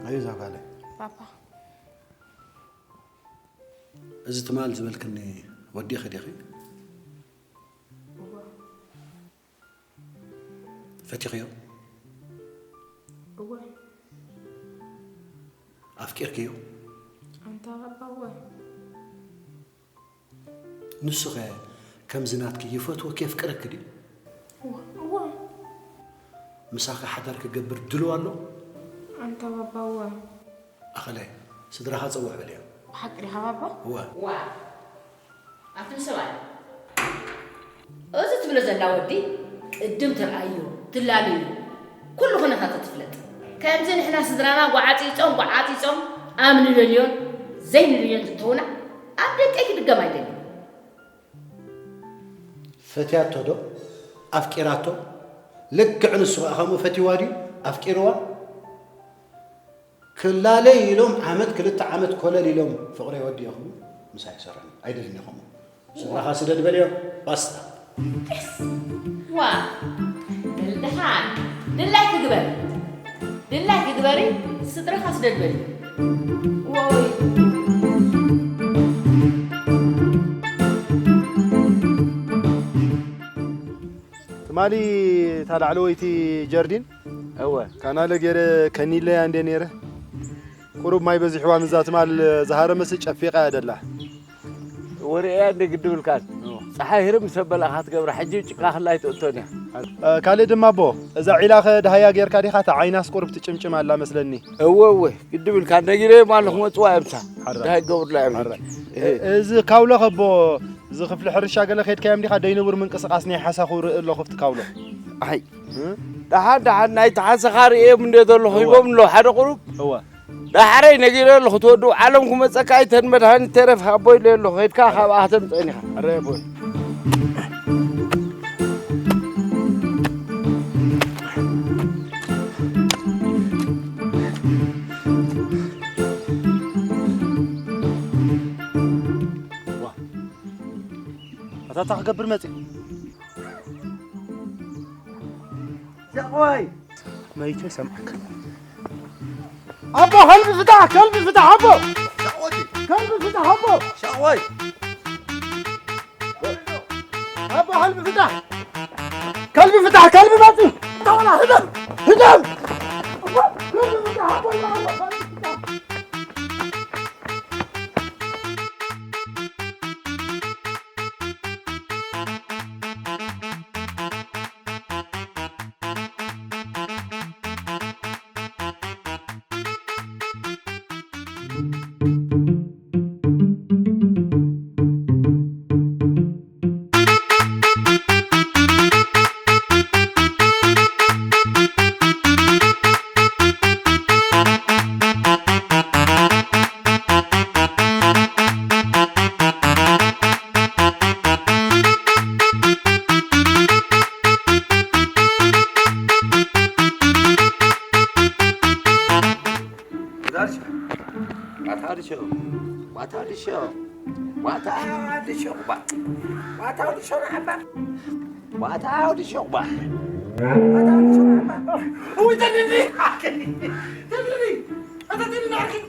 ኣዩ ዛጋለ ባባ። እዚ ትማል ዝበልክኒ ወዲኺ ዲኺ? እወ። ፈቲኽዮ? እወ። ኣፍቂርክዮ? ኣንታ ባባ እወ። ንሱኸ ከምዚ ናትኪ ይፈትወኪ የፍቅረኪ ድዩ? እወ፣ እወ። ምሳኺ ሓዳር ክገብር ድልዋ ኣሎ? ኣንታ ባባ እወ። ኣኸለ፣ ስድራኻ ጸውዕ በልዮ። ብሓቂ ዲኻ ባባ? እወ። ዋ፣ ኣቱም ሰብኣይ፣ እዚ ትብሎ ዘላ ወዲ ቅድም ተርኣዮ፣ ትላለዩ፣ ኩሉ ኩነታት ትፍለጥ። ከምዚ ንሕና ስድራና ጓዓጺጾም፣ ጓዓጺጾም፣ ኣብ ንደልዮን ዘይንደልዮን ዝእተውና፣ ኣብ ደቀይ ክድገም ኣይደልን። ፈትያቶ ዶ? ኣፍቂራቶ? ልክዕ ንሱ ኸኣ ከምኡ ፈትይዋ ድዩ? ኣፍቂርዋ? ክላለዩ ኢሎም ዓመት ክልተ ዓመት ኮለል ኢሎም ፍቕረይ ወዲእኹም ምሳይ ክሰርሑ ኣይደልን ኢኹም። ስድራኻ ስደድ በልዮ። ባስታ። ዋ፣ በል ደሓን ድላይኪ ግበሪ። ድላይኪ ግበሪ፣ ስድራኻ ስደድ በልዮ። ወይ። ትማሊ እታ ላዕለወይቲ ጀርዲን እወ። ካናለ ገይረ ከኒለያ እንደ ነይረ። ቁሩብ ማይ በዚሕዋ ምዛ ትማል ዝሃረመሲ ጨፊቓ እያ ደላ። ወርእያ እንደ ግድብልካን። እወ። ጸሓይ ህርም ምስ ኣበላኻ ትገብራ፣ ሕጂ ጭቃ ክላይ ትእቶን እያ። እ፣ ካልእ ድማ ኣቦ፣ እዛ ዒላኸ ደሃያ ጌርካ ዲኻ? እታ ዓይናስ ቁሩብ ትጭምጭም ኣላ መስለኒ። እወ፣ እወ፣ ግድብልካ፣ ነጊረዮም ኣለኹ፣ መጽዋ እዮም እታ። ሓራ። ደሃይ ገብሩላ እዮም። ሓራ። እህ። እ-፣ እዚ ካውሎ ከቦ፣ እዚ ክፍሊ ሕርሻ ገለ ከድካዮም ዲኻ? ደይንቡር ምንቅስቓስ ናይ ሓሳኹ ርኢ ኣለኹ ኣብቲ ካውሎ። ኣይ፣ እ? ደሓን፣ ደሓን፣ ናይ ተሓሰኻ ርእዮም እንደ ዘለኹ እወ። ሂቦም ኣለዉ ሓደ ቁሩብ። እወ። ዳሕረይ ነጊረ ኣለኹ፣ ትወድኡ ዓለም ክመጸካ ኣይተን መድሃኒት ተረፍ ሃቦ ኢለ ኣለኹ። ከድካ ካብኣ ከተምጽአን ኢኻ። ኣረ ኣቦይ። ዋ። ኣታ እንታይ ክገብር መጺእ? ሸቆይ! መይተ ሰምዓካ። ኣቦ፣ ከልቢ ፍታሕ፣ ከልቢ ፍታሕ፣ ኣቦ! ሸቆይ! ከልቢ ፍታሕ፣ ኣቦ! ሸቆይ! ኣቦ፣ ከልቢ ፍታሕ! ከልቢ ፍታሕ፣ ከልቢ መጺኡ! ተወላ፣ ህደም! ህደም! ኣቦ፣ ከልቢ ፍታሕ፣ ኣቦ፣ ኣቦ፣ ከልቢ ፍታሕ!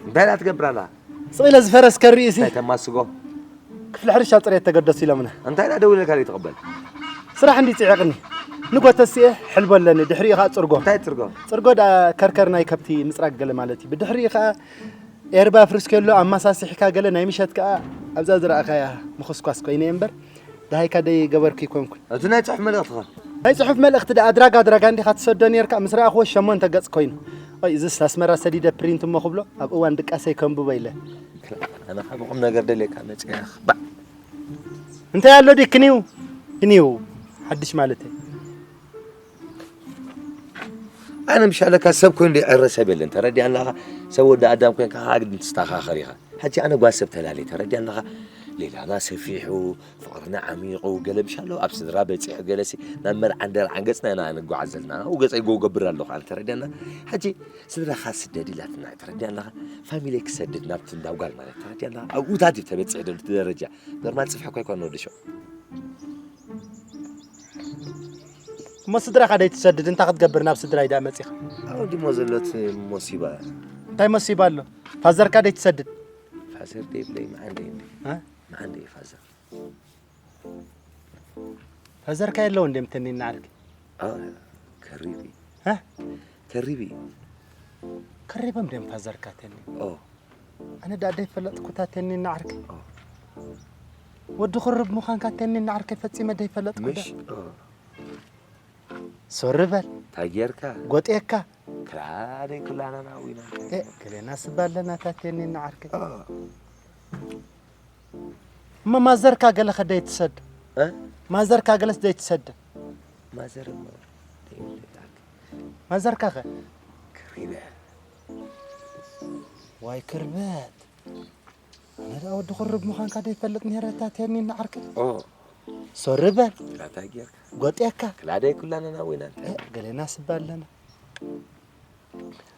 እንታይ ኢላ ትገብር ኣላ? ስቕ ኢለ ዝፈረስ ከርኢ ሲ። እንታይ ተማስጎ? ክፍሊ ሕርሻ ጽሬት ተገደሱ ኢሎምና። እንታይ ኢላ ደዊለልካ ዘይትቕበል? ስራሕ እንዲ ጽዒቕኒ። ንጎተሲኤ ሕልቦ ኣለኒ፣ ድሕሪኡ ኸኣ ጽርጎ። እንታይ ጽርጎ? ጽርጎ ደኣ ከርከር ናይ ከብቲ ምጽራግ ገለ ማለት እዩ። ብድሕሪኡ ኸኣ ኤርባ ፍርስኬሎ ኣማሳሲሕካ ገለ ናይ ምሸት ከኣ ኣብዛ ዝረኣኻያ ምኹስኳስ ኮይነ እየ እምበር፣ ደሃይካ ደይ ገበርኩ ይኮንኩን። እቲ ናይ ጽሑፍ መልእኽትኸ? ናይ ጽሑፍ መልእኽቲ ደኣ ኣድራጋ ኣድራጋ እንዲኻ ትሰዶ ኔርካ፣ ምስ ረኣኽዎ ሸሞንተ ገጽ ኮይኑ። ኣይ፣ እዝስ ኣስመራ ሰዲደ ፕሪንት እሞ ክብሎ፣ ኣብ እዋን ድቃሰይ ከንብቦ ኢለ። ኣነ ካብ ቁም ነገር ደልየካ መጽያ። ባዕ። እንታይ ኣሎ ድዩ? ክኒው፣ ክኒው። ሓድሽ ማለተይ። ኣነ ምሻለካ ሰብ ኮይኑ ደይዕረ ሰብ የለን። ተረዲኣና ኢኻ? ሰብ ወዲ ኣዳም ኮይንካ ከዓ ግን ትስተኻኸር ኢኻ። ሕጂ ኣነ ጓል ሰብ ተላልየ። ተረዲኣና ኢኻ? ሌላና ሰፊሑ፣ ፍቕርና ዓሚቑ፣ ገለ ምሻሎ ኣብ ስድራ በጺሑ፣ ገለሲ ናብ መርዓን ደርዓን ገጽና ኢና ንጓዓዝ ዘለና። ኣብኡ ገጸይ ጎው ገብር ኣለኹ ኣነ። ተረዲኣና? ሕጂ ስድራኻ ስደድ ኢላትና። ተረዲኣና ኢኻ? ፋሚሊ ክሰድድ ናብቲ እንዳ ጓል ማለት። ተረዲኣና ኢኻ? ኣብኡታት እዩ ተበጺሑ ዘሎ እቲ ደረጃ። ኖርማል ጽፍሒ እኮ ኣይኮነን ወዲ ሸው። እሞ ስድራኻ ደይትሰድድ እንታይ ክትገብር ናብ ስድራይ ደኣ መጺኻ? ኣብኡ ድሞ ዘሎት ሞሲባ። እንታይ ሞሲባ ኣሎ? ፋዘርካ ደይትሰድድ? ፋዘር ደይብለይ መዓንደይ እንዲ። እ? መዓንደይ ፋዘር። ፋዘርካ የለውን ድዮም ተኒና ዓርኪ? ኣ፣ ከሪቢ። እ? ከሪቢ። ከሪቦም ድዮም ፋዘርካ ተኒ? ኦ። ኣነ ደኣ ደይፈለጥኩ እታ ተኒና ዓርከይ። ኦ። ወዲ ክርብ ምዃንካ ተኒና ዓርከይ ፈጺመ ደይፈለጥኩ ደኣ። ምሽ? ኦ። ሶሪ በል። እንታይ ጌርካ? ጎጤካ። ክላደይ ኩላና ናዊና። ኤ፣ ገሌና ስባ ኣለና እታ ተኒና ዓርከይ። ኦ። እሞ ማዘርካ ገለ ከ ደይትሰድ? እ? ማዘርካ ገለስ ደይትሰድ? ማዘር እሞ ደይብለይ። ማዘርካ ከ? ክሪበ። ዋይ ክርበት። ኣነ ደኣ ወዲ ክርብ ምዃንካ ደይፈልጥ ነይረ፣ እታ ተኒና ዓርከይ። ኦ። ሶሪ በል። ላታ ጌርካ። ጎጤካ። ክላደይ ኩላና ናዊና። ኤ፣ ገሌና ስባ ኣለና።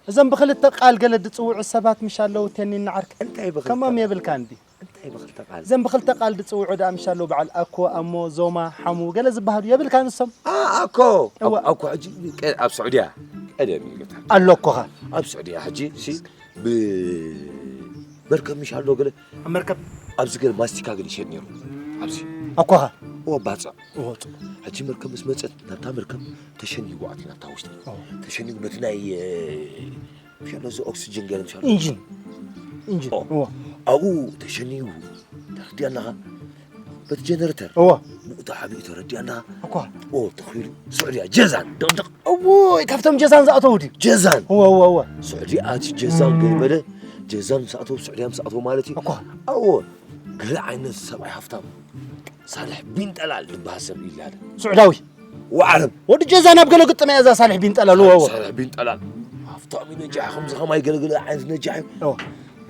እዞም ብክልተ ቃል ገለ ዝጽውዑ ሰባት ምሽ ኣለዉ፣ ተኒና ዓርከይ። እንታይ ብክልተ ከምኦም ቃል? የብልካ እንዲ። እንታይ ብክልተ ቃል? እዞም ብክልተ ቃል ዝጽውዑ ደኣ ምሽ ኣለዉ፣ በዓል ኣኮ፣ ኣሞ፣ ዞማ፣ ሓሙ፣ ገለ ዝበሃሉ የብልካ ንሶም? ኣ-፣ ኣኮ። እዋ። ኣኮ፣ ኣኮ ሕጂ ቀ-፣ ኣብ ስዑድያ ቀደም እዩ። ኣሎ እኮ ኸ። ኣብ ስዑድያ ሕጂ ሲ ብ-፣ መርከብ ምሽ ኣሎ ገለ። ኣብ መርከብ? ኣብዚ ገለ ማስቲካ ገለ ይሸጥ ነይሩ። ኣብዚ። ኣኮኻ? እዎ፣ ባጽዕ። እዎ፣ ጽቡቕ። ሕጂ መርከብ ምስ መጸት ናብታ መርከብ ተሸኒጉ ኣትዩ ናብታ ውሽጢ። እዎ። ተሸኒጉ በቲ ናይ፣ እ፣ ምሽ ኣሎ እዚ ኦክስጅን ገለ ምሽ ኣሎ። ኢንጂን። ኢንጂን። ኦ። እዎ። ኣብኡ ተሸኒጉ ተረዲኣናኻ። በቲ ጀነሬተር። እዎ። ብኡ ተሓቢኡ ተረዲኣና። እኳ። ኦ፣ ተኺሉ። ስዑድያ ጀዛን፣ ድቕድቕ። እዎይ፣ ካብቶም ጀዛን ዝኣተዉ ድዩ? ጀዛን። እዎ፣ እዎ፣ እዎ። ስዑድያ ኣቲ ጀዛን ገይበለ፣ ጀዛን ምስ ኣተዉ፣ ስዑድያ ምስ ኣተዉ ማለት እዩ። እኳ። እዎ። ገለ ዓይነት ሰብኣይ ሃፍታም። ሳልሕ ቢን ጠላል ዝበሃል ሰብ ይላለ። ስዑዳዊ። ወዓረብ። ወዲ ጀዛን ኣብ ገለ ግጥም እያ እዛ ሳልሕ ቢን ጠላል፣ እዎ፣ እዎ። ሳልሕ ቢን ጠላል። ሃፍታም እዩ ነጃሕ፣ ከምዚ ከማይ ገለ ገለ ዓይነት ነጃሕ እዩ። እዎ።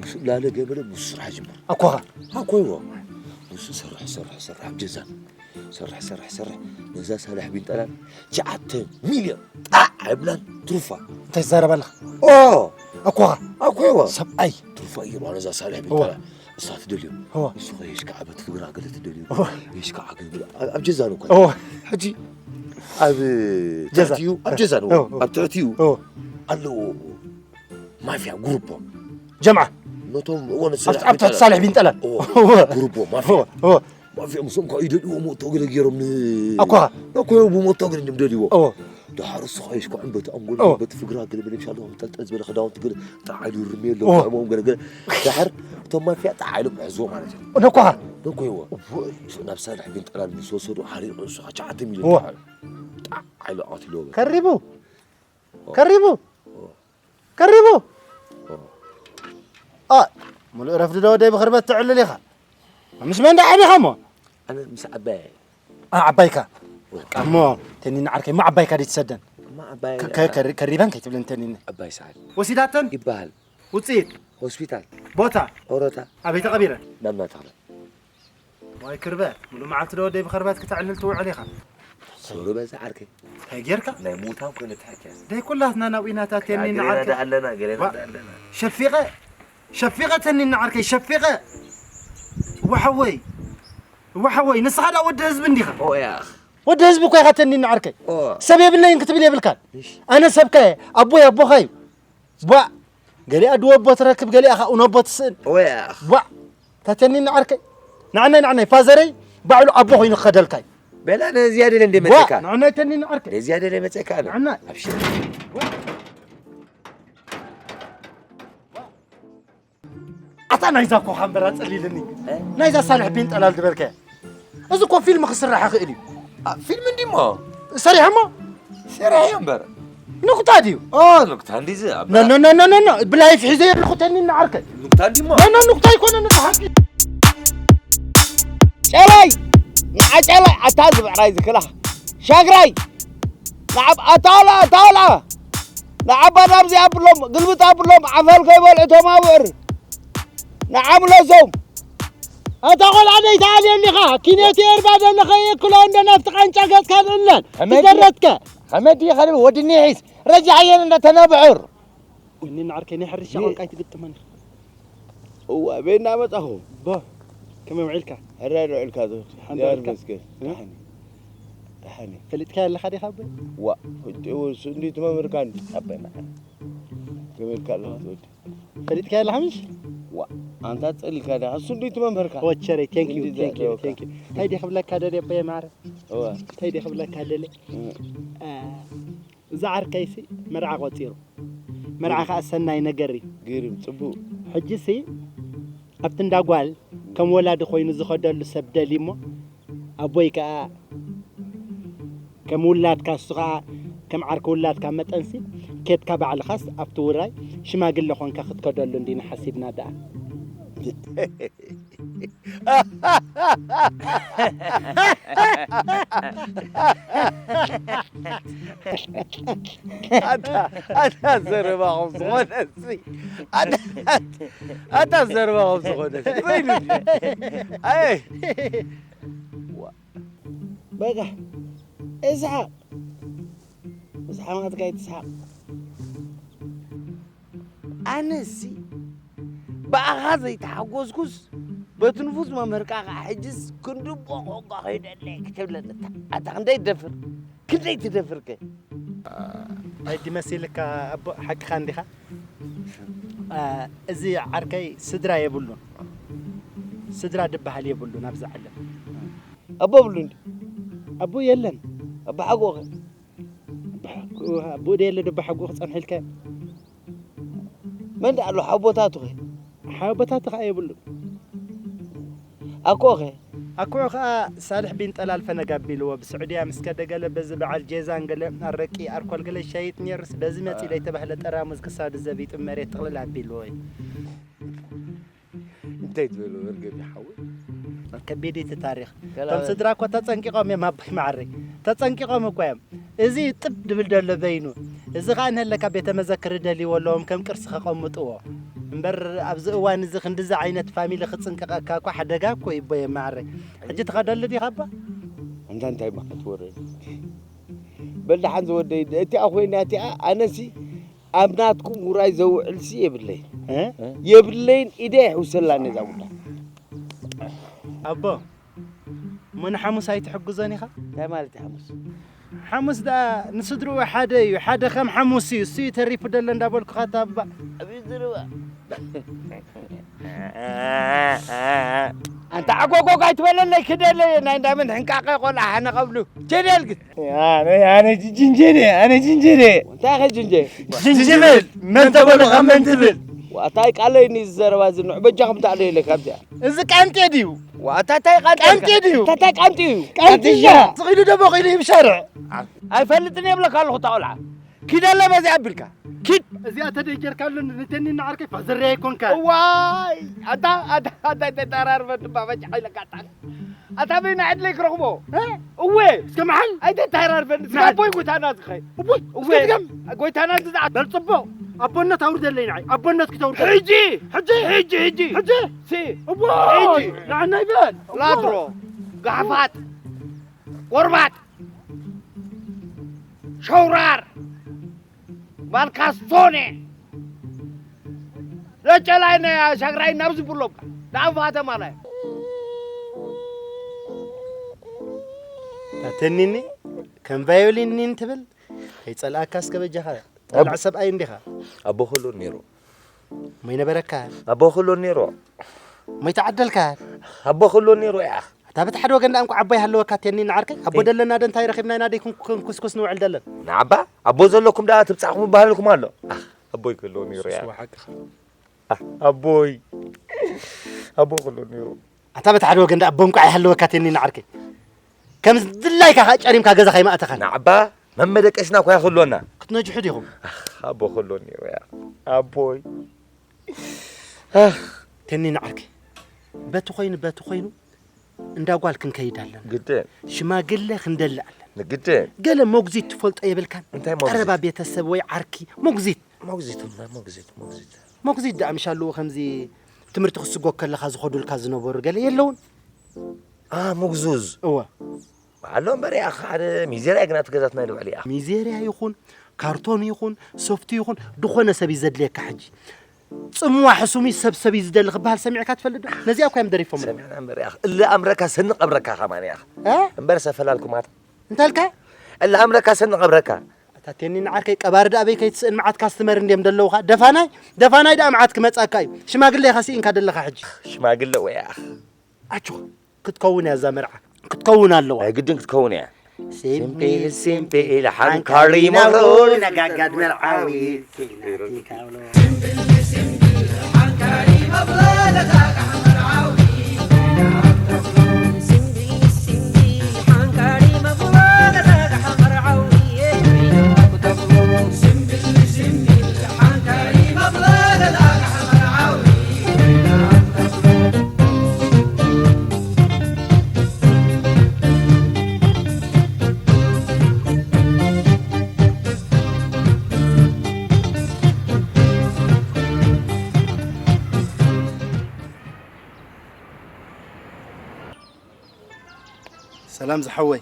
ምስ ላለ ገበለ ምስ ስራሕ ጅምር። ኣኳኻ። ኣኮይዎ። ንሱ ሰርሕ፣ ሰርሕ፣ ሰርሕ ኣብ ጀዛን። ሰርሕ፣ ሰርሕ፣ ሰርሕ። ነዛ ሳልሕ ቢን ጠላል ትሽዓተ ሚልዮን ጣዕ ኣይብላን ትሩፋ። እንታይ ትዛረብ ኣለኻ? ኦ! ኣኳኻ። ኣኮይዎ። ሰብኣይ። ትሩፋ ይርዋ ነዛ ሳልሕ ቢን እዋ። ጠላል። እሳ ትደልዮ። እዋ። ንሱ ኸ የሽ ከዓ በቲ ፍግራ ገለ ትደልዮ። እዋ። የሽ ከዓ ገለ ኣብ፣ ኣብ ጀዛን እኮ። እዋ። ሕጂ ኣብ ጀዛን። ትሕቲኡ፣ ኣብ ጀዛን እዋ። እዋ፣ እዋ። ኣብ ትሕቲኡ እዋ። ኣለዎ። ማፍያ ጉሩፖ። ጀምዓ። ነቶም እዎ ነቲ ኣብቲ፣ ኣብቲ ሳልሕ ቢን ጠላል። እዎ። እዎ። ጉሩፖ ማፍያ። እዎ። እዎ። ማፍያ ምስኦም ከዓ ይደልይዎ ሞቶ ገለ ገይሮም ን-፣ ኣኳ። ኣኮ ብሞቶ ገለ እዮም ደልይዎ። እዎ። ደሓር እሱ ከዓ ይሽኮዕን በቲ ኣንጎል እዎ። በቲ ፍግራ ገለ በለ ምሻሎ ጠልጠል ዝበለ ክዳውንቲ ገለ ጣዕ ኢሉ ይርምየሎም እዎ። ከምኦም ገለ ገለ። ደሓር እቶም ማፍያ ጣዕ ኢሎም ሕዝዎ ማለት እዩ። ነኳ። ነኮይዎ። እዎ። ናብ ሳልሕ ቢን ጠላል ምስ ወሰዱ ሓሪቑ ንሱ ከዓ ትሽዓተ ሚልዮን እዎ። ጣዕ ኢሉ። ጣዕ ኢሉ ኣቕትልዎ በቃ። ከሪቡ። እዎ። ከሪቡ። እዎ። ከሪቡ። ኦ። ኣ፣ ሙሉእ ረፍዲ ዶ ወደይ ብኽርበት ትዕልል ኢኻ? ምስ መን ደኣ ዓቢኻ እሞ? ኣነ ምስ ዓባይ። ኣ፣ ዓባይካ? እዎ። በቃ እሞ፣ ተኒኒ ዓርከይ፣ እሞ ዓባይካ ደይ ትሰደን? እሞ ዓባይ ከ-፣ ከ-፣ ከሪ-፣ ከሪበን ከይትብለን ተኒኒ። ዓባይ ሰዓል። ወሲዳተን? ይበሃል። ውጽኢት? ሆስፒታል። ቦታ? ኦሮታ። ኣበይ ተቐቢረን? ናብ ናተኽለ። ዋይ ክርበት፣ ሙሉእ መዓልቲ ዶ ወደይ ብኸርበት ክተዕልል ትውዕል ኢኻ? ሶሪ በዛ ዓርከይ። እንታይ ጌርካ? ናይ ሙታን ኮይኑ ትሕኪያ። ደይ ኩላትና ናብኡ ኢና እታ ተኒና ገሌና ዓርከይ። ደኣ ኣለና፣ ገሌና ዋ-፣ ደኣ ኣለና። ሸፊቐ፣ ሸፊቐ ተኒና ዓርከይ፣ ሸፊቐ። እዋ ሓወይ፣ እዋ ሓወይ፣ ንስኻ ደኣ ወዲ ህዝቢ እንዲኻ? ኦ ያኽ። ወዲ ህዝቢ እኮ ኢኻ ተኒና ዓርከይ። ኦ። ሰብ የብለይን ክትብል የብልካን። እሺ። ኣነ ሰብካ እየ፣ ኣቦይ ኣቦኻ እዩ። ቧዕ! ገሊኣ ድወቦ ትረክብ፣ ገሊኣ ኻብ ኡነቦ ትስእን። ወይ ኣኽ። ቧዕ! ታተኒ ንዓርከይ። ንዓናይ፣ ንዓናይ፣ ፋዘረይ ባዕሉ ኣቦ ኮይኑ ክኸደልካ እዩ። በላ ነዚኣ ደለ እንደ ቧዕ! መጸካ። ንዓናይ ተኒ ንዓርከይ። ነዚኣ ደለ መጸካ ኣነ። ንዓናይ። ኣብሽር። ኣታ ናይዛ ኮኻ እምበር ኣጸሊልኒ። እ? ናይዛ ሳልሕ ቢን ጠላል ዝበልካያ። እዚ እኮ ፊልም ክስራሕ ይኽእል እዩ። ኣ፣ ፊልም እንዲሞ? ሰሪሖሞ? ሰሪሐዮ እምበር። ንቁጣ ድዩ? ኦ ኑክታ እንዲዚ ኣብ ኖ ኖ ኖ ኖ ኖ ብላይፍ ሒዘ ኣለኹ ተኒ ንዓርከ ኑክታ እንዲሞ ኖ ኖ ንቁጣ ይኮነ ንሓቂ ጨላይ ንዓ ጨላይ ኣታ ዝብዕራይ ዝክላ ሻግራይ ንዓብ ኣታውላ ኣታውላ ንዓባ ናብዚ ኣብሎም ግልብጥ ኣብሎም ዓፈል ከይበልዑ ተማብዕር ንዓምለሶም ኣታ ቆልዓ ደይተኣልየኒኻ ኪኔት ኤርባ ደለኸ የክሎ እንደ ናብቲ ቃንጫ ገጽካ ንእለን ትደረትከ ከመዲ ኸልብ ወድኒ ሒዝ ረጃ ሓየን እንደ ተነብዕር እኒ ንዓርከይ ናይ ሕርሻ ቋንቋ ኣይትግጥመን ኢኻ እዋ ቤና መጻኹ ቦ ከመይ ውዒልካ ሕራይ ዶ ዒልካ ዶ ሓንዶ ዒልካ? መስገን ደሓኒ ደሓኒ ፈሊጥካ ኣለኻ ዲኻ ኣቦይ ዋ ሕጂ እሱ እንዲ ትመምርካ እንዲ ኣባይ መዓል ከመልካ ኣለኻ ትወዲ ፈሊጥካ ኣለኻ ምሽ ዋ ኣንታ ጸሊካ ዲኻ እሱ እንዲ ትመምርካ ወቸረይ thank you እንዲ thank you ዘዕለወካ። thank you እንታይ ዲ ክብለካ ደልየ ኣቦየ ማረ እዋ እንታይ ዲ ክብለካ ደልየ እ፣ እዛ ዓርከይሲ መርዓ ቆጺሩ መርዓ ከዓ ሰናይ ነገር እዩ ግርም ጽቡቅ ሕጂሲ ኣብቲ እንዳ ጓል ከም ወላዲ ኮይኑ ዝኸደሉ ሰብ ደልዩ እሞ ኣቦይ ከዓ ከም ውላድካ እሱ ከዓ ከም ዓርኪ ውላድካ መጠንሲ ኬድካ ባዕልኻስ ኣብቲ ውራይ ሽማግለ ኮንካ ክትከደሉ እንዲና ሓሲብና ደኣ ኣታ ዘረባ ከም ዝኾነ ኣታ ዘረባ ከም ዝኾነ ወይሉ ኣይ በቃ እስሓቅ እስሓቅ ናትካ ይትስሓቅ ኣነሲ ብኣኻ ዘይተሓጎስኩስ በቲ ንፉስ መምህርካ ከዓ ሕጅስ ክንዲ ቦቆንቋ ከይደለ ክትብለኒ ኣታ ክንደይ ትደፍር ክንደይ ትደፍርከ ኣይዲ መሲልካ ኣቦ ሓቅኻ እንዲኻ እዚ ዓርከይ ስድራ የብሉን ስድራ ድበሃል የብሉን ኣብዚ ዓለም ኣቦ ብሉ እንዲ ኣቦ የለን ኣቦ ሓጎኸ ኣቦ ደ የለ ደቦ ሓጎ ክፀንሕልካ መን ዳ ኣሎ ሓቦታቱኸ ሓቦታቱ ከዓ የብሉን ኣኮኸ ኣኩዑ ከዓ ሳልሕ ቢን ጠላል ፈነግ ኣቢልዎ ብስዑድያ ምስ ከደ ገለ በዚ በዓል ጄዛን ገለ ኣረቂ ኣርኮል ገለ ሸይጥ ነይሩስ በዚ መፂ ለይተባህለ ጠራሙዝ ክሳዱ ዘቢጡ መሬት ጥቕልል ኣቢልዎ እዩ እንታይ ትበሎ መርገም ይሓወይ ከቢድ እቲ ታሪክ እቶም ስድራ እኮ ተፀንቂቖም እዮም ኣቦይ ማዕረይ ተፀንቂቖም እኮ እዮም እዚ ጥብ ድብል ደሎ በይኑ እዚ ከዓ ንህለካ ቤተ መዘክር ደልይዎ ኣለዎም ከም ቅርሲ ከቐምጥዎ እምበር ኣብዚ እዋን እዚ ክንድዚ ዓይነት ፋሚሊ ክፅንቀቐካ እኮ ሓደጋ እኮ ይቦየ ማዕረይ ሕጂ ትኸደሉ ዲኻ ኣባ እንታ እንታይ ማዕት ወረ በል ደሓን ዝወደይ እቲኣ ኮይና እቲኣ ኣነሲ ኣብ ናትኩም ውራይ ዘውዕልሲ የብለይን የብለይን ኢደ ይሕውሰላ ነዛ ጉዳይ ኣቦ እሞ ንሓሙስ ኣይትሕግዞን ኢኻ እንታይ ማለት እዩ ሓሙስ ሓሙስ ደኣ ንስድርኡ ሓደ እዩ ሓደ ከም ሓሙስ እዩ እሱ እዩ ተሪፉ ደሎ እንዳበልኩኻ ታባ ኣብዩ ዝርባ ኣንታ ዓጎጎግ ኣይትበለለይ ክደለ ናይ እንዳምን ሕንቃቐ ቆልዓ ሓነ ቀብሉ ጀደል ግን ኣነ ጅንጀነ ኣነ ጅንጀነ እንታይ ከ ጅንጀ ጅንጅብል መን ተበሉኻ መን ትብል ዋታይ ቃለይ ኒ ዝዘረባ ዝንዑ በጃኹም ታዕለየለ ካብዚኣ እዚ ቃንጤ ድዩ ዋታታይ ቃንጤ ቃንጤ ድዩ ታታይ ቃንጢ እዩ ቃንጥያ ስኺዱ ደቦ ኺዱ ይብሸርዕ ኣይፈልጥን የብለካ ኣለኹ ታቆልዓ ኪደለ በዚ ኣቢልካ ኪድ እዚኣ ተደጀርካሉ ንተኒ ንዓርከይ ፋዘርያ ይኮንካ ዋይ ኣታ ኣታ ኣታ ተራርበ ድማ በጃ ኢለካ ኣታ ኣታ በይና ዕድለይ ክረኽቦ እወ እስከ መሓል ኣይተተራርበን እስከ ኣቦይ ጎይታና ዝኸ እወ ጎይታና ዝዝዓ በል ጽቡቕ ኣቦነት ኣውርደለይ ንዓይ ኣቦነት ክተውርደ ሕጂ ሕጂ ሕጂ ሕጂ ሕጂ ሲ እወ ሕጂ ንዓና ይበል ላድሮ ጋሕፋት ጎርባጥ ሸውራር ማልካስቶኔ ለጨላይ ናይ ሻግራይ ናብ ዝብሎም ንኣንፋተ ማላይ ተኒኒ ከም ቫዮሊን ኒን ትብል ከይጸልኣካ እስከ በጃኻ ጠልዕ ሰብኣይ እንዲኻ ኣቦ ክህሎ ነይሩ ሞይ ነበረካ ኣቦ ክህሎ ነይሩ ሞይ ተዓደልካ ኣቦ ክህሎ ነይሩ እያ እታ በቲ ሓደ ወገን ደኣ እንኳ ዓባይ ሃለወካ ተኒ ንዓርከይ ኣቦ ደለና ደ እንታይ ረኺብና ኢና ደይ ክንኩስኩስ ንውዕል ደለን ንዓባ ኣቦ ዘለኩም ደኣ ትብጻሕኩም ይበሃለልኩም ኣሎ ኣቦይ ክህሎ ነይሩ እያ ኣቦይ ኣቦ ክህሎ ነይሩ ኣታ በቲ ሓደ ወገን ደኣ ኣቦ እንኳ ይሃለወካ ተኒ ንዓርከይ ከም ድላይካ ከዓ ጨሪምካ ገዛ ከይማእተኻን ንዓባ መመደቀስና እኳ ይኽህልወና ትነጅሑ ዲኹም? ኣቦ ከሎ ነይሩ እያ ኣቦይ። ተኒን ዓርከይ፣ በቲ ኮይኑ በቲ ኮይኑ እንዳ ጓል ክንከይድ ኣለና። ግድን። ሽማግለ ክንደሊ ኣለና። ግድን። ገለ መጉዚት ትፈልጦ የብልካን? እንታይ መጉዚት? ቀረባ ቤተሰብ ወይ ዓርኪ መጉዚት። መጉዚት እምበር መጉዚት መጉዚት። መጉዚት ደኣ ምሽ ኣለዎ ከምዚ ትምህርቲ ክስጎ ከለኻ ዝኸዱልካ ዝነበሩ ገለ የለውን? ኣ መጉዙዝ። እወ። ኣሎ እምበር ያኽ ሓደ ሚዜርያ ግና ትገዛትና ልውዕል ያኽ። ሚዜርያ ይኹን ካርቶን ይኹን ሶፍቲ ይኹን ድኾነ ሰብ እዩ ዘድልየካ ሕጂ። ጽምዋ ሕሱም እዩ ሰብ ሰብ እዩ ዝደሊ ክበሃል ሰሚዕካ ትፈልጥ ዶ? ነዚኣ እኳ እዮም ደሪፎም። ሰሚዕና እምበር ያኽ እለ ኣምረካ ሰንቕ ኣብረካ ከማን ያኽ። እ? እምበር ሰፈላልኩማት። እንታልካ? እለ ኣምረካ ሰንቕ ኣብረካ። ኣታ ቴኒን ዓርከይ ቀባሪ ደኣ በይ ከይትስእን መዓት ካስትመር እንድዮም ደለውኻ። ደፋናይ ደፋናይ ደኣ መዓት ክመጻካ እዩ። ሽማግለ ኢኻ ስኢንካ ደለኻ ሕጂ። ሽማግለ ወይ ያኽ። ኣጆኻ ክትከውን እያ እዛ መርዓ ክትከውን ኣለዋ። ናይ ግድን ክትከውን እያ። ሲምፒል ሲምፒል ሓንካሪ መብሮ ነጋጋድ መርዓዊ። ሰላም ዝሓወይ።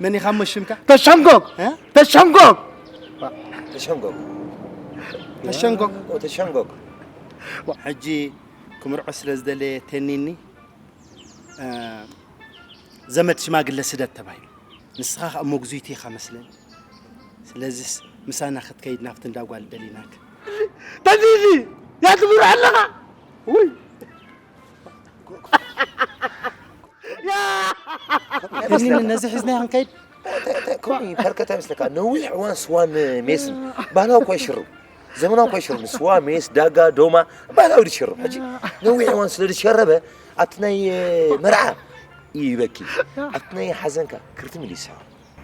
መን ኢኻ እሞ ሽምካ? ተሸንጎግ! እ? ተሸንጎግ! ተሸንጎግ። ተሸንጎግ። ተሸንጎግ። ሕጂ ክምርዖ ስለ ዝደለየ ተኒኒ፣ እ፣ ዘመድ ሽማግለ ስደድ ተባሂሉ። ንስኻ ኸኣ መጉዙይቲ ኢኻ መስለኒ። ስለዚስ ምሳና ክትከይድ ናብቲ እንዳ ጓል ደሊናክ። ተኒኒ! ያ ትምርዖ ኣለኻ? ውይ! ያ! ተኒኒ ነዚ ሒዝና ክንከይድ? ከምኡ እዩ፣ ፐርከታ ይመስለካ። ነዊሕ እዋን ስዋን ሜስን ባህላዊ እኳ ይሽርብ። ዘመናዊ እኳ ይሽርብ። ስዋ፣ ሜስ፣ ዳጋ፣ ዶማ ባህላዊ ድሽርብ። ሕጂ ነዊሕ እዋን ስለ ድሸረበ ኣብቲ ናይ መርዓ ይበኪ። ኣብቲ ናይ ሓዘንካ ክርትም ኢሉ ይስሕቕ።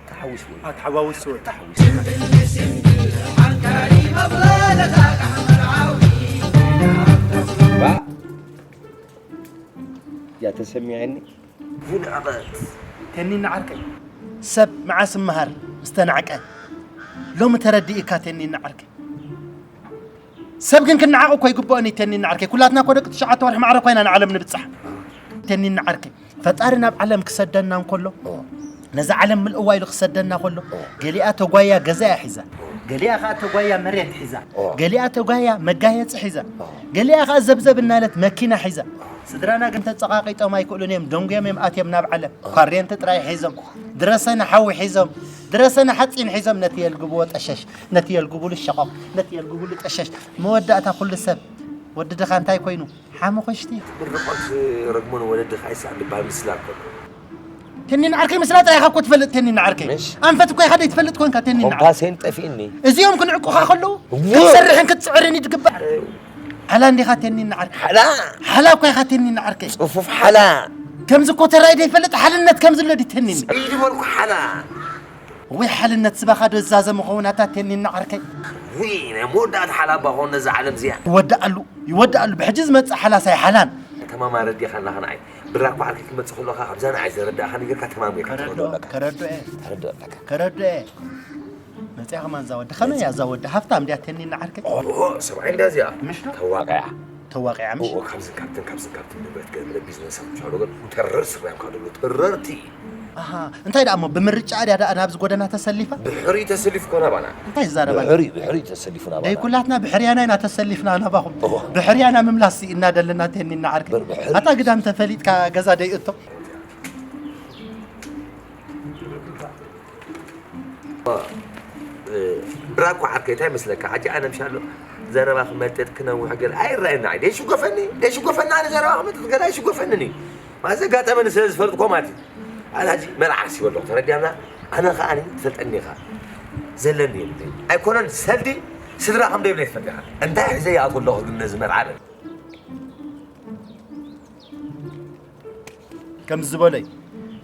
ተሓዊስዎ እዩ። ተሓዋዊስዎ እዩ። ተሓዊስዎ። ያ ተሰሚዐኒ። ዝንዕቐት። ተኒና ዓርከይ፣ ሰብ መዓስ እምሃር ምስ ተናዕቀ። ሎሚ ተረዲእካ ተኒና ዓርከይ። ሰብ ግን ክነዓቕ እኮ ይግብኦን እዩ ተኒና ዓርከይ። ኩላትና እኮ ደቂ ትሽዓተ ወርሒ ማዕረ እኮ ኢና ንዓለም ንብጻሕ። ተኒና ዓርከይ፣ ፈጣሪ ናብ ዓለም ክሰደና እንከሎ፣ ነዛ ዓለም ምልእዋ ኢሉ ክሰደና ከሎ፣ ገሊኣ ተጓያ ገዛ እያ ሒዛ፣ ገሊኣ ኸኣ ተጓያ መሬት ሒዛ፣ ገሊኣ ተጓያ መጋየጺ ሒዛ፣ ገሊኣ ኸኣ ዘብዘብ እናለት መኪና ሒዛ። ስድራና ግን ተጸቓቒጦም ኣይክእሉን እዮም፣ ደንጉዮም እዮም ኣትዮም ናብ ዓለም። ኳሬንቲ ጥራይ ሒዞም፣ ድረሰኒ ሓዊ ሒዞም፣ ድረሰኒ ሓጺን ሒዞም፣ ነቲ የልግብዎ ጠሸሽ፣ ነቲ የልግብሉ ሸቖቕ፣ ነቲ የልግብሉ ጠሸሽ። መወዳእታ ኩሉ ሰብ ወዲ ድኻ እንታይ ኮይኑ? ሓመኾሽቲ። ምርቆት ረግሞን ወለድኻ ይስዕብ ዝበሃል ምስላ እኮ ኣሎ። ተኒን ዓርከይ ምስላ ጥራይ ኢኻ እኮ ትፈልጥ ተኒን ዓርከይ። ምሽ? ኣንፈት እኮ ኢኻ ዘይትፈልጥ ኮንካ ተኒን ዓርከይ። ኮምፓሴን ጠፊእኒ። እዚኦም ክንዕቁኻ ከለዉ እዎ። ክትሰርሕን ክትጽዕርን እዩ ዝግባእ። ሓላ እንዲኻ ተኒን ዓርከይ። ሓላ። ሓላ እኮ ኢኻ ተኒን ዓርከይ። ጽፉፍ ሓላ። ከምዚ እኮ ተራይ ዘይፈልጥ ሓልነት ከም ዝሎ ድዩ ተኒን? ጽዒድ በልኩ ሓላ። ወይ ሓልነት ዝባኻ ዶ ዝዛዘም ኸውን ኣታ ቴኒና ዓርከይ? ውይ ናይ መወዳእታ ሓላ እባ ኾን ነዛ ዓለም እዚኣ። ይወድኣሉ ይወድኣሉ ብሕጂ ዝመጽእ ሓላስ ኣይሓላን። ተማም ኣረዲእኻና ኸ ንዓይ። ብራኳ ዓርከይ ክመጽእ ከሎ ኸኣ ኣብዛ ንዓይ ዘረዳእኻኒ ጌርካ ተማም ጌርካ ተረድኦ ኣለካ። ከረድኦ እየ። ተረድኦ ኣለካ። ከረድኦ እየ። መጽያ ኸማን እዛ ወዲ ኸመይ እያ እዛ ወዲ ሃፍታም ድያ ቴኒና ዓርከይ? ኦሆ ሰብኣይ እንድያ እዚኣ። ምሽ ዶ? ተዋቒዓ። ተዋቒዓ ምሽ? ኦኦ ካብዝን ካብትን ካብዝን ካብትን ንብረት ገለ ገለ ቢዝነስ ኣብ ምሻሎ ግን ተረር ስራዮም ካብ ደሎ ተረርቲ። ኣሃ እንታይ ደኣ እሞ ብምርጫ ድያ ደኣ ናብዚ ጎደና ተሰሊፋ? ብሕሪ ተሰሊፉ እኮ ናባና። እንታይ ዝዛረባ ኣሎ? ብሕሪ ብሕሪ ተሰሊፉ ናባና። ደይ ኩላትና ብሕርያና ኢና ተሰሊፍና ናባኹም። ኦሆ። ብሕርያና ምምላስ ኢና ደለና ቴኒና ዓርከይ። ብር ብሕሪ። ኣታ ግዳም ተፈሊጥካ ገዛ ደይ እቶ። ብራኳ ዓርከይ እንታይ መስለካ ሕጂ ኣነ ምሻሎ ዘረባ ክመጥጥ ክነውሕ ገለ ኣይረኣየና ደይሽጎፈኒ ደይሽጎፈኒ ኣነ ዘረባ ክመጥጥ ገለ ኣይሽጎፈንን እዩ ማለት ዘጋጠመኒ ስለ ዝፈልጥኮ ማለት እዩ ኣነ ሕጂ መርዓ ዓርሲ በለኹ ተረዲኣና ኣነ ከዓኒ ትፈልጠኒ ኢኻ ዘለኒ የብለይ ኣይኮነን ሰልዲ ስድራ ከም ደይብለይ ትፈልጥ ኢኻ እንታይ ሒዘ ይኣትዎ ኣለኹ ግን ነዚ መርዓ በል ከምዚ ዝበሎ እዩ።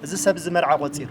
እዚ ሰብ እዚ መርዓ ቆጺሩ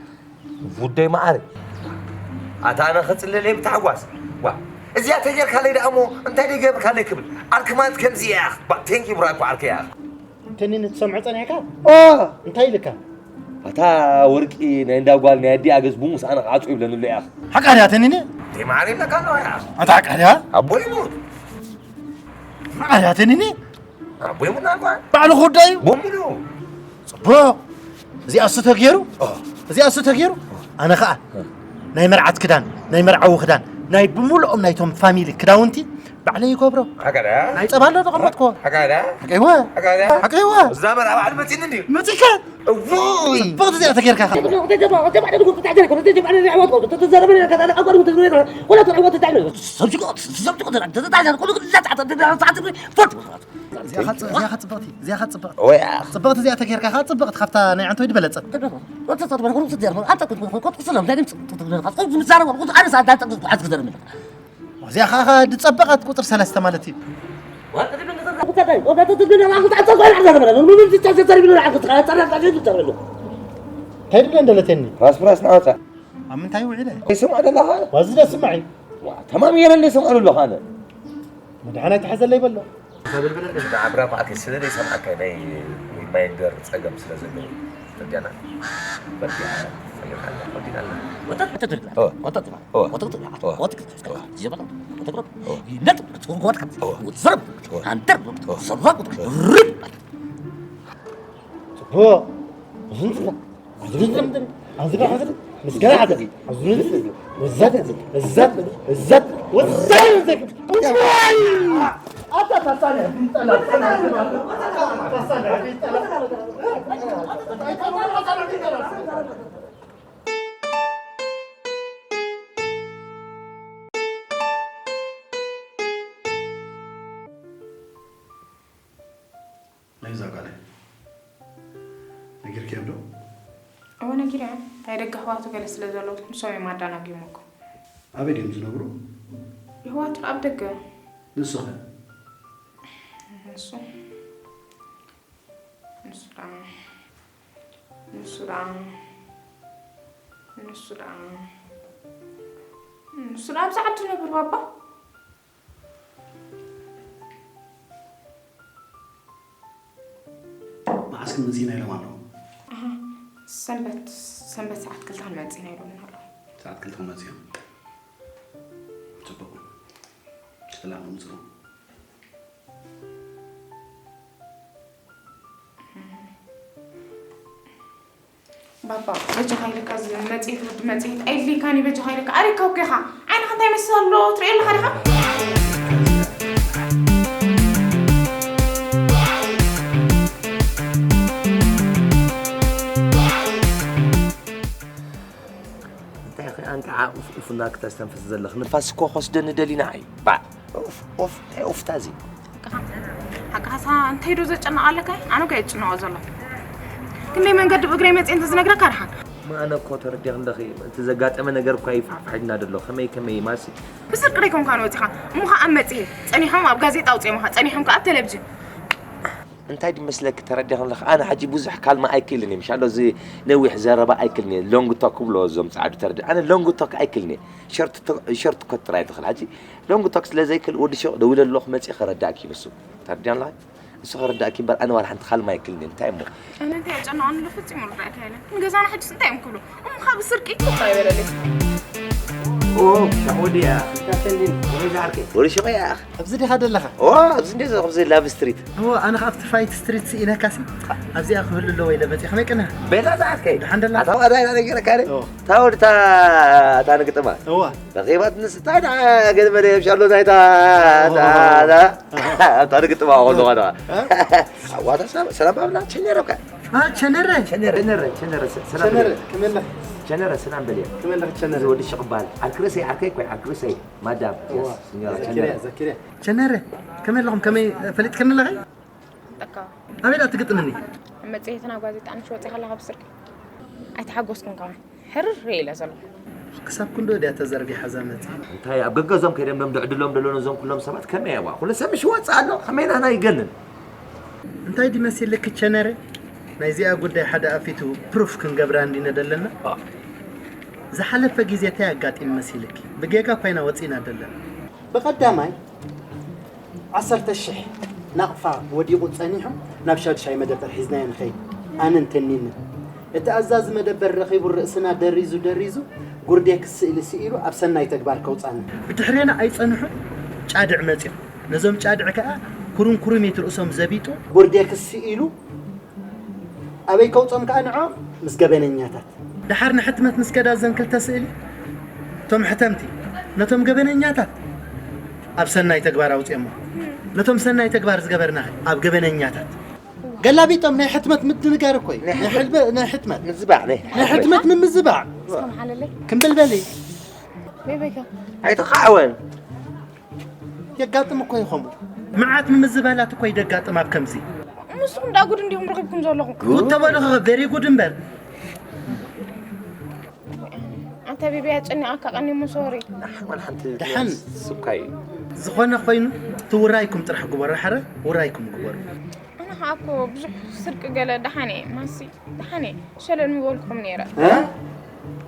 ውደይ መዓረይ። ኣታ ኣነ ክጽለለይ ብታሕጓስ። ዋ፣ እዚኣ ተጌርካለይ ደኣ እሞ እንታይ ደይ ገብርካለይ ክብል። ዓርኪ ማለት ከምዚ እያ። ባ፣ ቴንኪ ብራኮ ዓርከይ እያ። ተኒኒ ትሰምዖ ጸኒሕካ? ኦ! እንታይ ኢልካ? ኣታ ወርቂ ናይ እንዳ ጓል ናይ ኣዲኣ ገዝቡ ምስ ኣነ ክዓጹ ይብለኒ ኣሎ እያ። ሓቃ ድያ ተኒኒ? ደይ መዓረይ ይብለካ ኣለዋ እያ። ኣታ ሓቃ ድያ? ኣቦይ ይሙት። ሓቃ ድያ ተኒኒ? ኣቦይ ይሙት ናልኳ። ባዕሉ ክውዳ እዩ? ቦምሉ። ጽቡቕ። እዚኣሱ ተገይሩ? ኦ። እዚኣሱ ተገይሩ? ኣነ ኸኣ ናይ መርዓት ክዳን፣ ናይ መርዓዊ ክዳን፣ ናይ ብምልኦም ናይቶም ፋሚሊ ክዳውንቲ ባዕለይ ይገብሮ። ሓቃ ድያ? ናይ ጸባ ኣሎ ተቐመጥኮ። ሓቃ ድያ? ሓቀይወ። ሓቃ ድያ? ሓቀይወ። እዛ መርዓ ባዕሉ መጺኒ እንድዩ። መጺካ? እውይ። ጽብቕቲ እዚኣ ተገይርካ ኸኣ። እዚኣ ኸ ጽ-፣ እዚኣ ኸ ጽብቕቲ፣ እዚኣ ኸ ጽብቕቲ። ወይ ኣኽ። ጽብቕቲ እዚኣ ተገይርካ ኸኣ ጽብቕቲ ካብታ ናይ ዓንተወይ ዝበለጸት። እዚኣ ኸኣ ኸኣ ዝጸበቐት ቁጽሪ ሰለስተ ማለት እዩ። እንታይ ድብለ እንደለተኒ? ራስ ብራስ ናወፃ። ኣብ ምንታይ ውዒለ? ይስማዕ ደለኻ? ዋዚ ደስማዕ እዩ። ዋ፣ ተማም የረለ ይሰምዐሉ ኣለኻ ኣነ። መድሓን ኣይትሓዘለይ በሎ። ዘብልብለለይ። ንዓብራ ማእከል ስለ ዘይሰምዓካ ናይ ማይንደር ጸገም ስለ ዘለዎ። ጽርግያና በርዲያ ጸገም ኣላ፣ ወዲና ኣላ። ወተት ትድርግላ። ኦ። ወተት ትማ። ኦ። ወተት ትማ። ኦ። ወተት ትማ። ኦ። ጀበና። ወተት ትማ። ኦ። ይነት። ወተት ትማ። ኦ። ዘረብ። ኦ። አንተር። ኦ። ሰራቅ። ኦ። ርብ። ጽቡቅ። ዝንጽላ። ዝንጽላ። ምስጋና ሓዘን። ምስጋና ሓዘን። ዝንጽላ። ወዛት። ወዛት። ወዛት። ወዛት። ናይዛ ጓለይ ነጊርክዮም ዶ? እወ ነጊረዮም። ናይ ደገ ኣሕዋቱ ገለ ስለ ዘለዉ ንሶም እዮም ኣዳናጊሞኩም። ኣበይ ድዮም ዝነብሩ? የሕዋቱ ኣብ ደገ። ንሱ ኸ? ንሱ ንሱ ደኣ ንሱ ደኣ ንሱ ደኣ ንሱ ደኣ ኣብዚ ዓዲ ነብር ባባ። መዓስ ክንመጽእ ኢና ኢሎም ኣለዉ? ኣሃ፣ ሰንበት፣ ሰንበት ሰዓት ክልተ ክንመጽእ ኢና ኢሎምና ኣለዉ። ሰዓት ክልተ ክንመጽእ እዮም። ጽቡቕ። ሰላም ምጽኡ። ባባ፣ በጃኻ ኢለካ፣ እዚ መጽሔት፣ ወዲ መጽሔት፣ ኣየድልየካን እዩ፣ በጃኻ ኢለካ። ኣሬካ እኮ ኢኻ። ዓይንኻ እንታይ ይመስል ኣሎ ትርእዮ ኣለኻ ዲኻ? እንታይ ኸ ኣንቃዓ ኡፍ ኡፍ እና ክተስተንፍስ ዘለኽ? ንፋስ እኮ ክወስደኒ ደሊና እዩ። ባዕ። ኡፍ፣ ኡፍ፣ እንታይ ኡፍታ እዚ? ሓቅኻ፣ ሓቅኻሳ እንታይ ዶ ዘጨንቕ ኣለካ? ኣነ እኮ እየ ዝጭነቖ ዘሎ። ክንደይ መንገዲ ብእግረይ መፅየ እንተዝነግረካ ደሓን። እሞ ኣነ እኮ ተረዲእኺ ኣለኺ። እቲ ዘጋጠመ ነገር እኳ እዩ ፋሕፋሒልና ዘሎ። ከመይ ከመይ ማሲ? ብስርቂ ዶ ኣይኮንካን ወፂኻ? እሞ ኸዓ ኣብ መፅሄ ፀኒሖም ኣብ ጋዜጣ ኣውፂኦምኻ፣ ፀኒሖም ከኣ ኣብ ቴሌቪዥን። እንታይ ድመስለኪ ተረዲእኺ ኣለኺ? ኣነ ሕጂ ብዙሕ ካልማ ኣይክእልን እየ። ምሻሎ እዚ ነዊሕ ዘረባ ኣይክእልን እየ። ሎንግ ቶክ ክብሎ እዞም ፃዕዱ ተረዲእ። ኣነ ሎንግ ቶክ ኣይክእልን እየ። ሸርት ቶ-፣ ሸርት ኮት ጥራይ ትኽእል። ሕጂ ሎንግ ቶክ ስለ ዘይክእል ወዲ ሸቕ ደዊለ ኣለኹ መፂእ ከረዳእኪ ንሱ። ተረዲእና ኣለኻ? ንሱ ከረዳእኪ እምበር ኣነ ዋላ ሓንቲ ካልማ ኣይክእልን እየ። እንታይ እሞ? ኣነ እንታይ የጨንቐኒ ኣሎ ፈጺሙ ዝረኣየካ የለን። ንገዛና ሕጅስ እንታይ እዮም ክብሉ? እሞ ካብ ብስርቂ ቁጣ ይበለለይ። ኦ፣ ሻዕ ወዲ እያ። እንታይ ተንዲን? ወይ ዝዓርከይ? ወዲ ሸቕ እያ። ኣብዚ ዲኻ ደለኻ? ኦ፣ ኣብዚ እንደ ኣብዚ ላቭ ስትሪት። ኦ፣ ኣነ ከኣ ኣብቲ ፋይት ስትሪት ስኢነካሲ፣ ኣብዚኣ ክህሉ ኣለዎ ኢለ መጺእ። ከመይ ቀኒኻ? ቤላ ዝዓርከይ? ደሓን ደላ? ኣታ ዋዳ ኢና ነገረካ ረ? ኦ። እታ ወዲ እታ፣ እታ ንግጥማ። እዋ። ረኺባት ንስ-፣ እንታይ ደኣ ገለ መለ ሻሎ ናይ እታ፣ ኦ። እታ፣ እታ፣ እታ ንግጥማ ከለኻ ደኣ። እ? ኣዋታ ሰላም፣ ሰላም ኣብላ፣ ቸነረ እኮ። አ፣ ቸነረ? ቸነረ፣ ቸነረ፣ ቸነረ፣ ሰ-፣ ሰላም ቸነረ፣ በል። ከመይ ኣለኻ? ቸነረ ስናም በልየ። ከመይ ኣለኺ ቸነረ? እዚ ወዲ ሽቕባል። ዓርኪ ርእሰይ፣ ዓርከይ እኮ እዩ፣ ዓርኪ ርእሰይ። ማዳም፣ እዋ፣ የስ፣ ሲኞራ ዘኪርያ፣ ቸነረ። ዘኪርያ። ቸነረ፣ ከመይ ኣለኹም? ከመይ ፈሊጥክኒ ኣለኺ? ጠካ ኣበይ ደኣ ትግጥምኒ? መጽሔትና ጋዜጣ ንሽ ወጺኻ ኣለኻ ብስርቂ ኣይተሓጎስኩን ከማን ሕርር ኢለ ዘለኹ። ክሳብ ክንዶ ድያ ተዘርጊሓ እዛ መጽሔት? እንታይ ኣብ ገገዞም ከይዶም ዶም ድዕድሎም ደሎ ነዞም ኩሎም ሰባት ከመይ እዋ ኩሉ ሰብ ምሽ ወጽእ ኣሎ ከመይ ናና ይገንን እንታይ ድመሲልክ ቸነረ? ናይዚኣ ጉዳይ ሓደ ኣፊቱ ፕሩፍ ክንገብራ እንዲነ ደለና። ዝሓለፈ ግዜ እንታይ ኣጋጢም መሲልኪ? ብጌጋ ኮይና ወጺና ደለና። ብቐዳማይ ዓሰርተ ሽሕ ናቕፋ ወዲቑ ጸኒሑ ናብ ሻዱሻይ መደበር ሒዝናዮ ንኸይድ ኣነን ተኒንን። እቲ ኣዛዚ መደበር ረኺቡ ርእስና ደሪዙ ደሪዙ ጉርዴክስ ስእሊ ስኢሉ ኣብ ሰናይ ተግባር ከውጻና። ብድሕሬና ኣይጸንሑ ጫድዕ መጺኦም። ነዞም ጫድዕ ከኣ ኩሩም ኩሩም ኢት ርእሶም ዘቢጡ። ጉርዴክስ ስኢሉ ኣበይ ከውጾም ከኣ ንዖም ምስ ገበነኛታት። ደሓር ንሕትመት ምስ ከዳ ዘን ክልተ ስእሊ እቶም ሕተምቲ ነቶም ገበነኛታት ኣብ ሰናይ ተግባር ኣውጺኦሞ። ነቶም ሰናይ ተግባር ዝገበርና ኣብ ገበነኛታት። ገላቢጦም ናይ ሕትመት ምድንጋር እኮ እዩ። ናይ ሕልበ ናይ ሕትመት ምዝባዕ ናይ ናይ ሕትመት ምምዝባዕ። እስከ መሓለለይ ክምብልበሊ ቤቤከ ኣይተኻዕወን የጋጥም እኮ ይኸሙ። መዓት ምምዝባላት እኮ ይደጋጥም ኣብ ከምዚ። ምስኹም ዳ ጉድ እንዲኹም ረኺብኩም ዘለኹም። ጉድ ተበልኸ ቬሪ ጉድ እምበር። ኣንተ ቤቢ ኣጨኒቓካ ቀኒሙ ሶሪ። ሓንቲ ደሓን። ስኳይ ዝኾነ ኮይኑ እቲ ውራይኩም ጥራሕ ግበሩ። ሓረ ውራይኩም ግበሩ። ኣነ ከዓ እኮ ብዙሕ ስርቂ ገለ ደሓን እየ ማሲ ደሓን እየ ሸለል ምበልኩም ነይረ።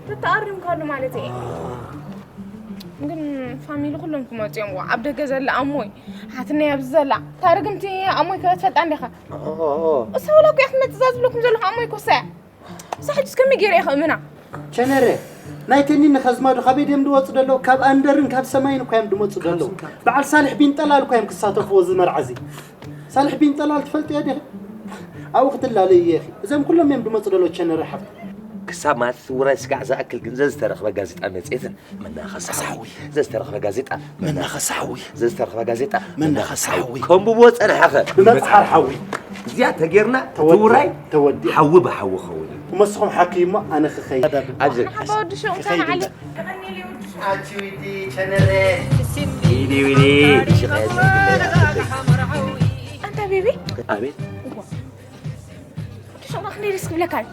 ተተኣሪምካሉ ማለት እየ። ግን ፋሚሊ ኩሎም ክመፁ እዮም። ኣብ ደገ ዘላ ኣሞይ ሓትነይ ኣብዚ ዘላ ታርግምቲ ኣሞይ ከበትፈልጣ እንዲኻ። እሳ ወላ እኮ እያ ክትመፅእ እዛ ዝብለኩም ዘለኹ ኣሞይ ኮሳ እያ። እሳ ሕጅስ ከመይ ገይረ እየ ከእምና? ቸነረ ናይ ተኒን ከዝማዱ ካበይ ድዮም ድወፁ ደለዉ? ካብ ኣንደርን ካብ ሰማይን እኳ እዮም ድመፁ ደለዉ። በዓል ሳልሕ ቢን ጠላል እኳ እዮም ክሳተፍዎ እዚ መርዓ እዚ። ሳልሕ ቢን ጠላል ትፈልጥዮ ዲኺ? ኣብኡ ክትላለዩ ኢኺ። እዞም ኩሎም እዮም ድመፁ ደለዉ ቸነረ ሓፍቲ። ክሳብ ማለት ውራይ ስጋዕ ዝኣክል ግን ዘዝተረኽበ ጋዜጣ መፅኤትን መናኸሲ ሓዊ ዘዝተረኽበ ጋዜጣ መናኸሲ ሓዊ ዘዝተረኽበ ጋዜጣ መናኸሲ ሓዊ ከንብቦ ፀንሐኸ ብመፅሓር ሓዊ እዚኣ ተጌርና እቲ ውራይ ተወዲኡ ሓዊ ብሓዊ ኸውን እዩ። እሞ ንስኹም ሓክዩ እሞ ኣነ ክኸይድ። ኣብዚ ሓባ ወዲ ሹቕ እንታይ መዓለ ኣንቲ ዊዲ ቸነረ ዊኒ ዊኒ ሽቐ ኣንታ ቤቢ ኣቤት ሽቕና ክንደይ ደስ ክብለካ እዩ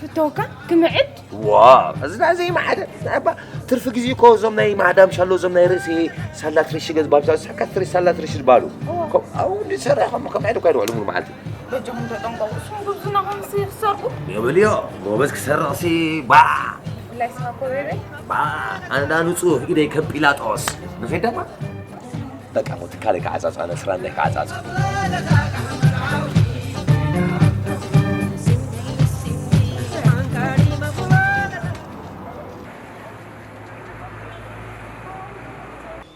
ፍተወካ ክምዕድ ዋው እዚ ናዘይ ማዕደ እባ ትርፊ ግዜ እኮ እዞም ናይ ማዕዳም ሻሎ እዞም ናይ ርእሲ ሳላት ርሽ ገዝ ባብዛ ስሕካ ትሪ ሳላት ርሽ ዝባሉ ኣብኡ እንዲ ዝሰርሕ ከም ከም ዕደ ኳይደ ውዕሉ ሙሉ መዓልቲ በጃኹም ተጠንቀቑ እሱም ጉብዝና ከምሲ ክሰርቁ የብልዮ ጎበዝ ክሰርቕ ሲ ባዕ ብፍላይ ስኻ ኮበበይ ባዕ ኣነ ዳ ንጹህ ኢደይ ከም ጲላጦስ ንኸይደማ በቃ ሞ ትካለይ ክዓጻጽ ኣነ ስራንዳይ ክዓጻጽ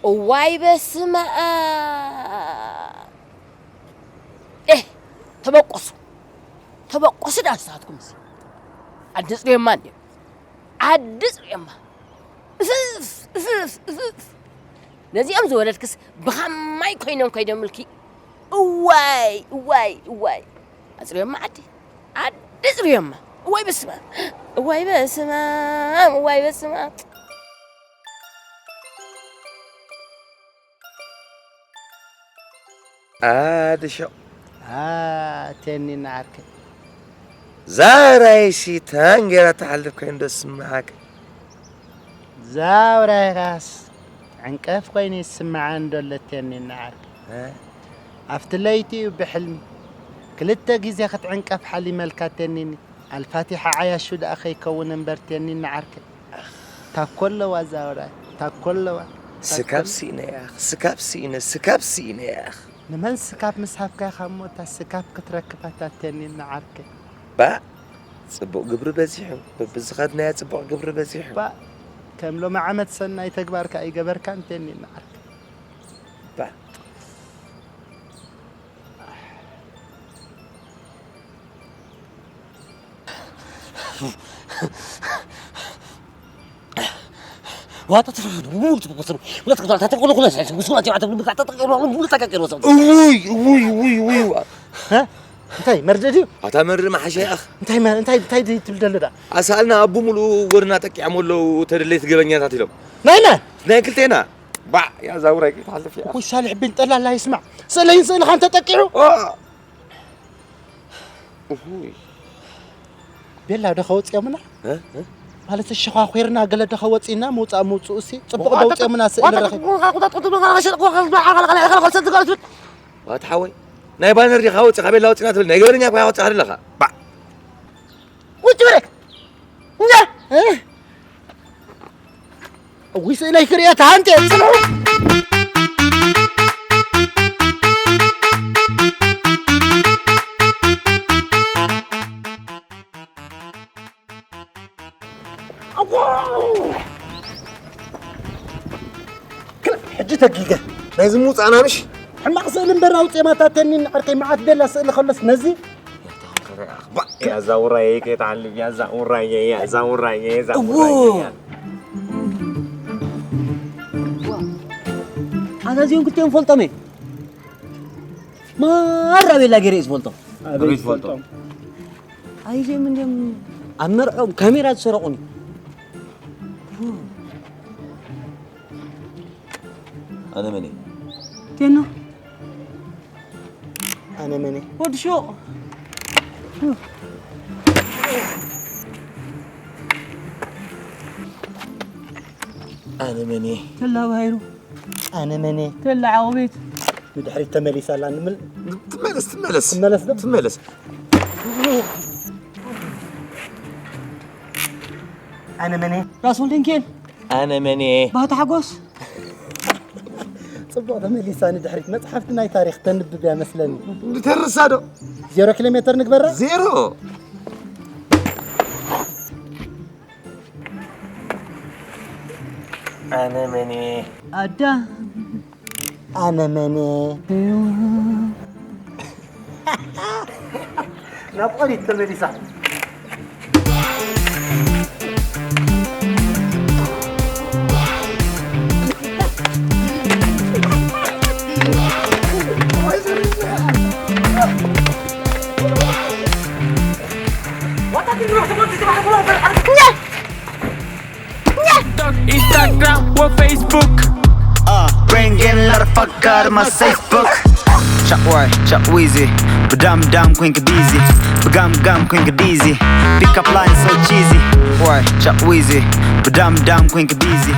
እዋይ በስመ ኣብ ኤህ ተበቆሱ ተበቆሱ ዳ ንስኻትኩም እዚ ኣደጽርዮማ እንድዮም ዓዲ ጽርዮማ እፍፍ እፍፍ እፍፍ ነዚኦም ዝወለድክስ ብኸማይ ኮይኖም ከይደምልኪ እዋይ እዋይ እዋይ ኣጽርዮማ ዓዲ ዓዲ ጽርዮማ እዋይ በስመ እዋይ በስመ እዋይ በስመ ኣድሾ ቴኒ ንዓርከይ ዛውራይሲ ታንጌራ ትሓልፍ ኮይኑ ዶ ስምዓካ ዛውራይካስ ዕንቀፍ ኮይኑ ይስምዓኒ ዶ ኣሎ ቴኒ ንዓርከይ ኣብቲ ለይቲ እዩ ብሕልሚ ክልተ ግዜ ክትዕንቀፍ ሓሊመልካ ቴኒኒ ኣልፋቲሓ ዓያሹ ደኣ ከይከውን እምበር ቴኒኒ ዓርከይ ታኮ ኣለዋ ዛውራይ ታኮ ኣለዋ ስካብ ስኢነ ያኽ ስካብ ስኢነ ስካብ ስኢነ ያኽ ንመን ስካብ ምስ ሃብካ ኢኻ እሞ እታ ስካብ ክትረክብ ኣታ ቴኒኒ ዓርከይ ባእ ጽቡቕ ግብሪ በዚሑ በብዝኸድናዮ ጽቡቕ ግብሪ በዚሑ ባእ ከም ሎሚ ዓመት ሰናይ ተግባርካ ኣይገበርካን ቴኒኒ ዓርከይ ባእ ውይ ውይ ውይ ውይ እንታይ መርድእ ድዩ? ኣታ መርድእ መሓሻ ይኣኽ። እንታይ መ-፣ እንታይ፣ እንታይ ድዩ ትብል ዘሎ ደኣ? ኣሳልና ኣቡ ሙሉኡ ጎድና ጠቂዖም ኣለዉ ተደለይቲ ገበኛታት ኢሎም። ናይ መን? ናይ ክልቴና። ባዕ፣ ያ ዛውራይ ከይትሓልፍ እያ። ወይ ሳልሕ ቢን ጠላላ ይስማዕ። ስእለይን ስእልኻን ተጠቂዑ? ኦ! እሁይ። ቤላ ዶ ከወጽኦምና? እ? እ? ማለት ሸዃኺርና ገለ ዶ ከወጽእና ምውጻእ ምውጽኡ ሲ ጽቡቕ ዶ ኣውጽኦምና ስእሊ ረኺብ። ዋታ ሓወይ፣ ናይ ባነር ዲኻ ወጺኻ ቤላ ወጺና ትብል? ናይ ገበነኛ እኮ ወጺኻ ኣለኻ። ባዕ። ውጭ በለ። እንጃ። እ? እውይ ስእለይ ክርእያ ተሃንጤ ጽንሑ። ክላ-፣ ሕጂ ተጊገ። ናይዚ ምውጻእና ምሽ? ሕማቕ ስእሊ እምበር ኣውጽኤ ማታተኒ ንዓርከይ መዓት ቤላ ስእሊ ከሎስ ነዚ። ባ-፣ ያዛ ውራዬ ከይትዓልም፣ ያዛ ውራዬ፣ ያዛ ውራዬ፣ ያዛ እዎ። ውራዬ፣ ያዛ። ኣዛዚኦም ክልቲኦም ፈልጦም እየ። ማራ ቤላ ገይረ እየ ዝፈልጦም። ኣበይ ትፈልጦም? ኣይዜም እንዲም ኣብ መርዖም ካሜራ ዝሰረቑኒ። ኣነ መን እየ? ቴኖ። ኣነ መን እየ? ወዲ ሹቕ። ኣነ መን እየ? ተላ ባሂሩ። ኣነ መን እየ? ተላ ዓቑቤት። ንድሕሪት ተመሊሳ ኣላ ንምል-፣ ትመለስ፣ ትመለስ። ትመለስ ዶ? ትመለስ። ኣነ መን እየ? ራስ ወልደንኬል። ኣነ መን እየ? ባህታ ሓጎስ። ጽቡቕ ተመሊሳ ንድሕሪት። መጽሓፍቲ ናይ ታሪኽ ተንብብ እያ መስለኒ። ንተርሳ ዶ? ዜሮ ኪሎ ሜትር ንግበራ? ዜሮ። ኣነ መን እየ? ኣዳ። ኣነ መን እየ? ናብ ኦሪት ተመሊሳ። ኢንስታግራም ወፌስቡክ። Uh, bring in a lot of fuck out of my safe book. Chop why, chop wheezy. Badam dam queen busy. Bagam gam queen busy. Pick up line so cheesy. Why, chop wheezy. Badam dam queen busy.